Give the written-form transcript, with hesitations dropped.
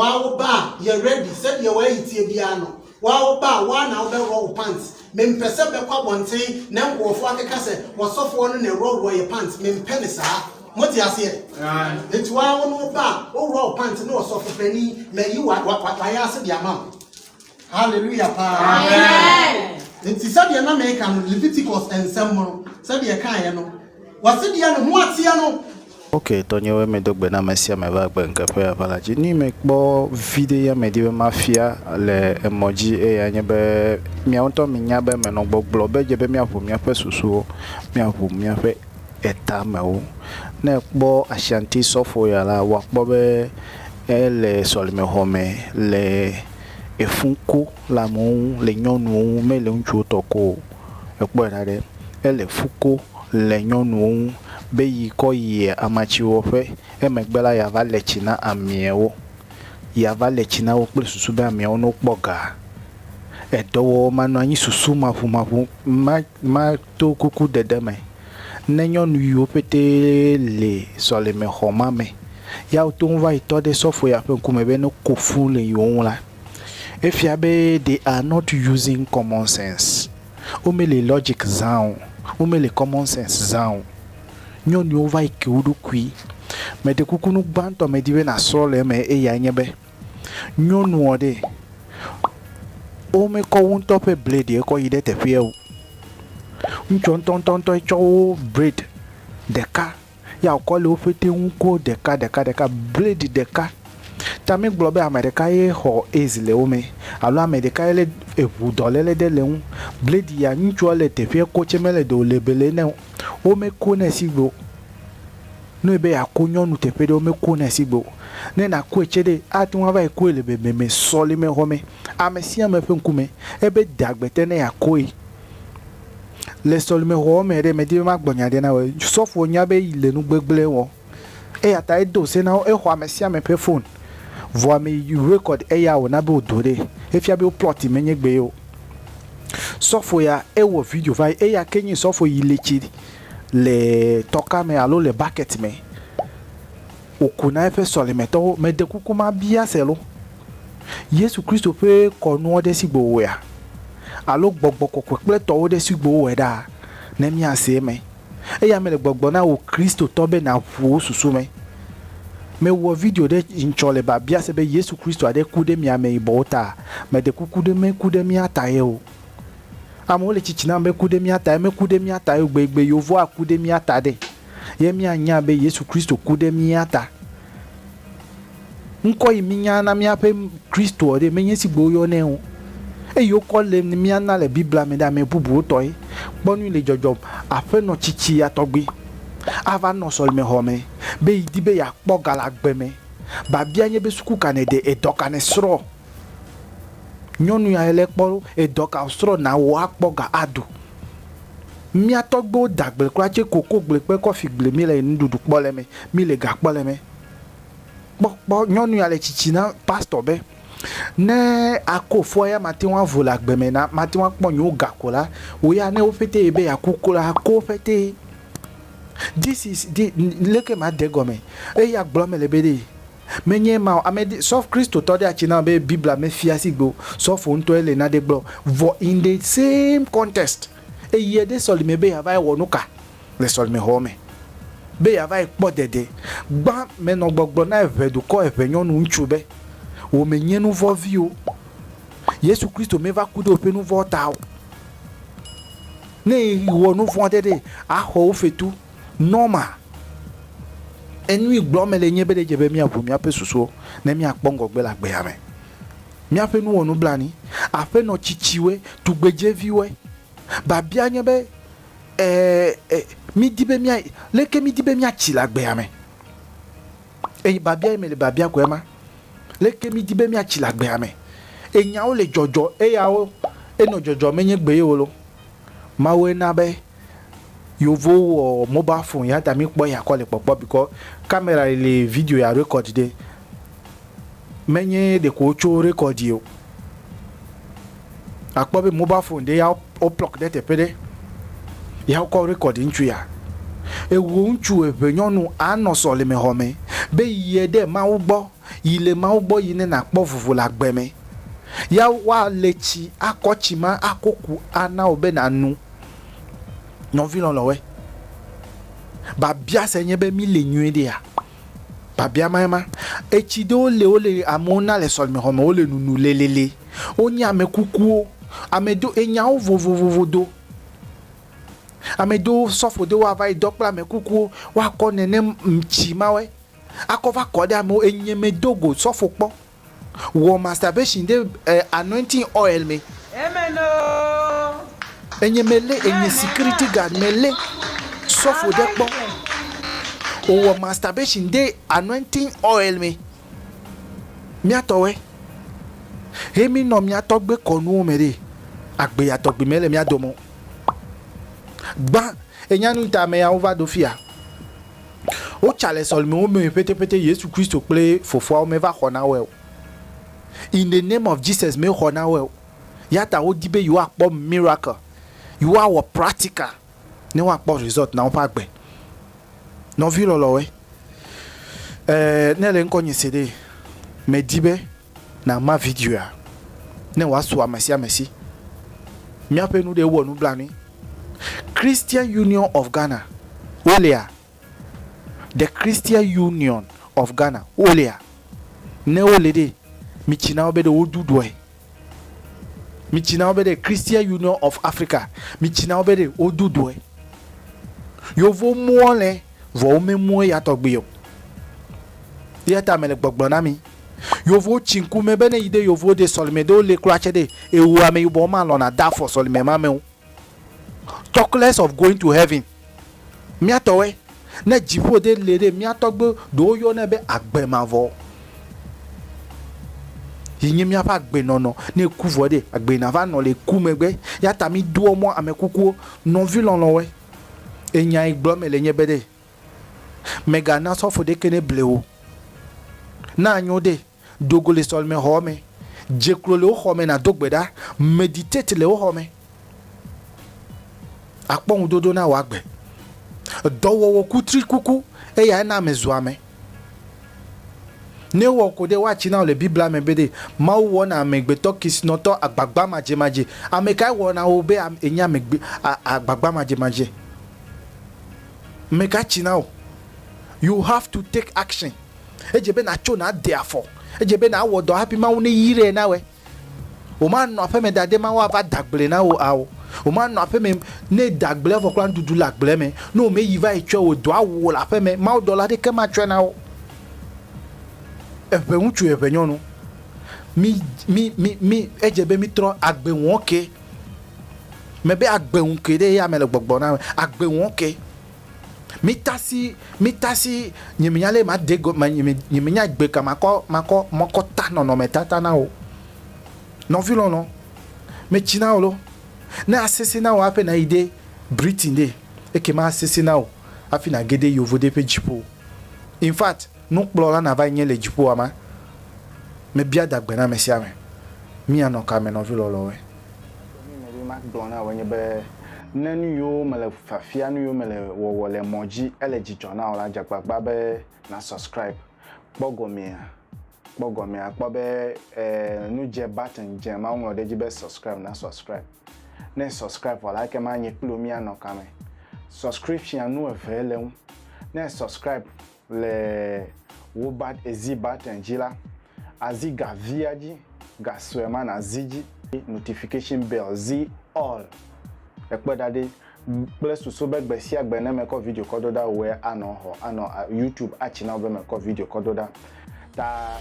Woa wo ba a, yɛ ready sɛdeɛ w'ayi teɛ biara no. Woa wo ba a, woa na wobɛworɔ wo pants. Mempɛ sɛ bɛkɔ abɔnten na nkurɔfoɔ akeka sɛ ɔsɔfoɔ no na ɛworɔworɔ yɛ pants. Mempɛ no saa. Mote aseɛ? Enti woa wo ne wo ba a, woworɔ wo pants ne ɔsɔfo panin, mayi w'ayɛ ase de ama wo. Hallelujah paa. Enti sɛdeɛ na meka no, Leviticus nsɛm no, sɛdeɛ ɛkaeɛ no, wɔse deɛ ne ho ateɛ no, Ok, tɔnyewoe medo gbe na ame sia ame va agbe ŋke ƒe aʋa la dzi. Nui mekpɔ viɖe ya medi be mafia le emɔ dzi eya nye be miawo ŋutɔ minya be menɔ gbɔgblɔ be edze be míaʋu míaƒe susuwo, míaʋu míaƒe etamewo. Ne ekpɔ Ashanti sɔfo ya la, wòakpɔ be ele sɔlimexɔ me le efun ko le amewo ŋu, le nyɔnuwo ŋu, mele ŋutsuwo tɔ ko o. Èkpɔe ɖa ɖe, ele fu ko le nyɔnuwo ŋu be yi kɔ yi amatsiwɔƒe, emegbe la yeava le tsi na ameawo. Yeava le tsi na wo kple susu be ameawo ne wokpɔ ga. Edɔwɔwɔ manɔ anyi susu maʋumaʋu ma ma to kukuɖeɖe me. Ne nyɔnu yiwo ƒete le sɔlemexɔ ma me ya wote ŋu va yi tɔ ɖe sɔfo ya ƒe ŋkume be ne ko fu le yewo ŋu la, efia be they are not using common sense. Womele logic zã o, womele common sense zã o. Nyɔnuwo va yi ke wo ɖokui. Meɖe kuku nu gbãtɔ medi be nàsrɔ̃ le eme eyae nye be, nyɔnuɔ ɖe, womekɔ wo ŋutɔ ƒe blade kɔ yi ɖe teƒea o. Ŋutsua ŋutɔŋutɔŋutɔe tsɔ wo blade ɖeka ya wòkɔ le wo ƒete ŋu ko ɖeka ɖeka ɖeka, blade ɖeka. Ta mígblɔ be ame ɖeka ye xɔ AIDS le wo me alo ame ɖeka ye lé eŋu dɔléle ɖe le ŋu. Blade ya ŋutsua le teƒea ko tse mele ɖe wòle bele ne o. Womeko nɛ sigbe o. Ne ebe yeako nyɔnu teƒe ɖe womeko nɛ sigbe o. Ne nàkoe tse ɖe, ate ŋu ava yi koe le bebeme sɔlimexɔ me, ame sia ame ƒe ŋkume. Ebe de agbe te ne yeakoe. Le sɔlimexɔ me ɖe, medi be magblɔ nya ɖe na wò. Sɔfo nya be yi le nu gbegblẽ wɔ. Eya ta edo se na wo, exɔ ame sia ame ƒe phone. Vɔ ame yi record eya wòna be wòdo ɖe. Efia be wo plot menye gbe ye o. Sɔfo ya ewɔ video va yi. Eya ke nye sɔfo yi le tsi le tɔka me alo le bucket me. Wòku na eƒe sɔlimetɔwo. Meɖe kuku mabia se lo. Yesu Kristo ƒe kɔnuɔ ɖe sigbe wòwɔea? Alo gbɔgbɔ kɔkɔe kple tɔwo ɖe sigbe wowɔe ɖaa? Ne míase eme. Eya mele gbɔgblɔ na wò Kristotɔ be nàʋu wò susu me. Mewɔ video ɖe ŋtsɔ le biabia se be Yesu Kristo aɖe ku ɖe mia ameyibɔwo taa? Meɖe kuku ɖe meku ɖe mía ta ye o. Amewo le tsitsi nam be ku ɖe mía ta ye, meku ɖe mía ta ye o. Gbegbe yevoa aku ɖe mía ta ɖe ye míanya be Yesu Kristo ku ɖe mía ta. Ŋkɔ yi mínya na míaƒe Kristoa ɖe, menye esi gbe woyɔnɛ o. Eyi wokɔ le mía na le Biblia me ɖe, ame bubuwo tɔe. Kpɔ nui le dzɔdzɔm, aƒenɔ tsitsi ya tɔgbi ava nɔ sɔlimexɔ me be yi di be yeakpɔ ga le agbe me. Biabia nye be suku ka nède, edɔ ka nèsrɔ̃? Nyɔnu ya le kpɔ edɔ ka wòsrɔ̃ nawɔ akpɔ ga aɖu. Mía tɔgbuiwo da agble kura tse kokogble kple kɔfigble míle nuɖuɖu kpɔ le eme, míle ga kpɔ le eme. Kpɔ, kpɔ, nyɔnu ya le tsitsi na pastor be, ne ako fua ya mate ŋu avo le agbe me na, mate ŋu akpɔ nyewo ga ko la, wò ya ne wo ƒete ye be yeaku ko la, ko wo ƒete. This is, the, leke made egɔme? Eya gblɔ mele be ɖe, menye ema o. Ame ɖe, sɔf, Kristotɔ ɖe atsi na be Biblia mefia sigbe o, sɔfo ŋutɔe le nane gblɔ. Vɔ in the same context, eyie ɖe sɔlime be yeava wɔ nuka? le sɔlimexɔ me be yeava yi kpɔ dede. Gbã, menɔ gbɔgblɔ na eʋe dukɔ, eʋe nyɔnu, ŋutsu be, Wò menye nuvɔ̃ vi o. Yesu Kristo meva ku ɖe woƒe nuvɔ̃ ta o. Ne ewɔ nuvɔ̃ aɖe ɖe, axɔ wo fetu. Normal. Enui gblɔm mele nye be ɖe dze be míaʋu míaƒe susuwo ne míakpɔ ŋgɔgbe le agbea me. Míaƒe nu wɔ nublanui. Aƒenɔ tsitsiwoe, tugbedzeviwoe. Biabia nye be, e, e, mídi be mía, leke mídi be míatsi le agbea me? Eye biabia yi mele biabia koe ma. Leke mídi be míatsi le agbea me? Enyawo le dzɔdzɔ, eyawo enɔ dzɔdzɔ menye gbe ye o lo. Mawue na be yevowo wɔ mobile phone ya ta míkpɔ ya kɔ le kpɔkpɔ because camera yi le video ya record ɖe menye ɖeko wotso record o. Akpɔ be mobile phone ɖe ya wo plug ɖe teƒe ɖe ya wokɔ record ŋutsu ya. Ewo ŋutsu eve nyɔnu anɔ sɔleme xɔ me be yie ɖe Mawu gbɔ. Yi le Mawu gbɔ yi ne nàkpɔ vovo le agbe me. Ya woale tsi akɔ tsi ma ako ku ana wò be nànu. Nɔvi lɔlɔ̃woe, biabia se nye be mí le nyuie ɖea? Biabia mae ma. Etsi ɖewo le wole amewo na le sɔlimexɔ me wole nunu lelele. Wonye ame kukuwo. Ame ɖewo enyawo vovovovo do. Ame ɖewo sɔfo ɖewo ava yi dɔ kple ame kukuwo woakɔ nenem tsi mawoe akɔ va kɔ ɖe amewo. Enye me do go sɔfo kpɔ. Wɔ masturbation ɖe eh, anointing oil me. Amen oo. Enye me lé enye security guard me lé sɔfo ɖe kpɔ. Wòwɔ masturbation ɖe anointing oil me. Mía tɔwoe. He mi nɔ mía tɔgbe kɔnuwo me ɖe. Agbe ya tɔgbi mele mía dome o. Gbã, enya nu ta ameyawo va ɖo fia. Wotsa le sɔlimewo me ƒetepete Yesu Kristo kple fofoawo meva xɔ na woe o. In the name of Jesus mexɔ na woe o. Ya ta wodi be yewoakpɔ miracle, yewoawɔ practical ne woakpɔ result na woƒe agbe. Nɔvi lɔlɔ̃woe, eh, ne le ŋkɔnye se ɖe, medi be nàma videoa ne wòasu ame sia ame si. Míaƒe nu ɖe wɔ nublanui. Christian Union of Ghana, wolea? The Christian Union of Ghana, wolea? Ne wole ɖe, mitsi na wo be ɖe woɖuɖɔe. Mitsi na wo be ɖe Christian Union of Africa, mitsi na wo be ɖe woɖuɖɔe. Yevo muɔ le, vɔ womemue ya tɔgbi o. Eya ta mele gbɔgblɔ na mi. Yovowo tsi ŋku me be ne yi ɖe yovowo de sɔlime ɖewo le kura tsɛ ɖe, ewo ameyibɔ ma lɔna de afɔ sɔlime ma me o. Talk less of going to heaven. Mía tɔwoe. Ne dziƒo ɖe le ɖe mía tɔgbe ɖewo yɔnɛ be agbe mavɔ. Yi nye míaƒe agbenɔnɔ. Ne eku vɔ ɖe, agbe nava nɔ le ku megbe. Ya ta mí doɔ mɔ ame kukuwo. Nɔvi lɔlɔ̃woe. Enya yi gblɔ mele nye be ɖe, Mègana sɔfo ɖeke neble wò o. Ne anyo ɖe, do go le sɔlemexɔ me, dze klo le wò xɔ me nàdo gbe ɖa, meditate le wò xɔ me. Àkpɔ ŋuɖoɖo na wò agbe. Dɔwɔwɔ kutrikuku, eyae na ame zua ame. Ne wowɔ ko ɖe, woatsi na wò le Biblia me be ɖe Mawu wɔna amegbetɔ kesinɔtɔ agbagbamadzemadze. Ame kae wɔna wò be ènye amegbe, agbagbamadzemadze? Mègatsi na o. You have to take action. Edze be nàtso nàde afɔ. Edze be nàwɔ dɔ hafi Mawu neyrae na wòe. Wòmanɔ aƒeme da ɖe Mawu ava da agble na wò ao. Wòmanɔ aƒeme ne ède agblea vɔ kura nuɖuɖu le agblea me. Ne wòmeyi va yi tsɔe o, dɔ awu wò le aƒeme. Mawudɔla aɖeke matsɔe na wò. Eʋe ŋutsu, eʋe nyɔnu. Mi, mi, mi, mi, edze be mitrɔ agbe ŋɔ ke. Mebe agbe ŋu ke ɖe eya me le gbɔgbɔ na agbe ŋu ke. Mitasi, mitasi, nye menya le ma de go, nye menya gbe ka makɔ, makɔ, makɔ ta nɔnɔme tata na wo. Nɔvi lɔlɔ, metsi na wo lo. Ne asese na wo hafi na yi ɖe Britain ɖe, ekema asese na wo hafi na ge ɖe yovo ɖe ƒe dziƒo. In fact, Nukplɔla nava nye le dziƒoa ma? Mebia dagbe na amesiame. Mia nɔ ka me nɔvi lɔlɔwoe? Nu yi medi magblɔ na wòe nye be, ne nu yiwo mele fiafia, nu yiwo mele wɔwɔ le mɔ dzi ele dzidzɔ na wò la, dze agbagba be na subscribe. Kpɔ gɔmea, kpɔ gɔmea, kpɔ be e nu dze button dze ma woŋlɔ ɖe edzi be subscribe na subscribe. Ne subscribe vɔ la, ekema nye kpli wò míanɔ kame. Subscription nu evee le eŋu. Ne subscribe Le wò bat ezi button dzi la, azi ga via dzi, ga sue ma nàzi dzi. Notification bell, zi all. Ekpɔe ɖa ɖi kple susu be gbe sia gbe ne mekɔ video kɔ do ɖa wòe anɔ xɔ anɔ YouTube atsi na wò be mekɔ video kɔ do ɖa. Ta.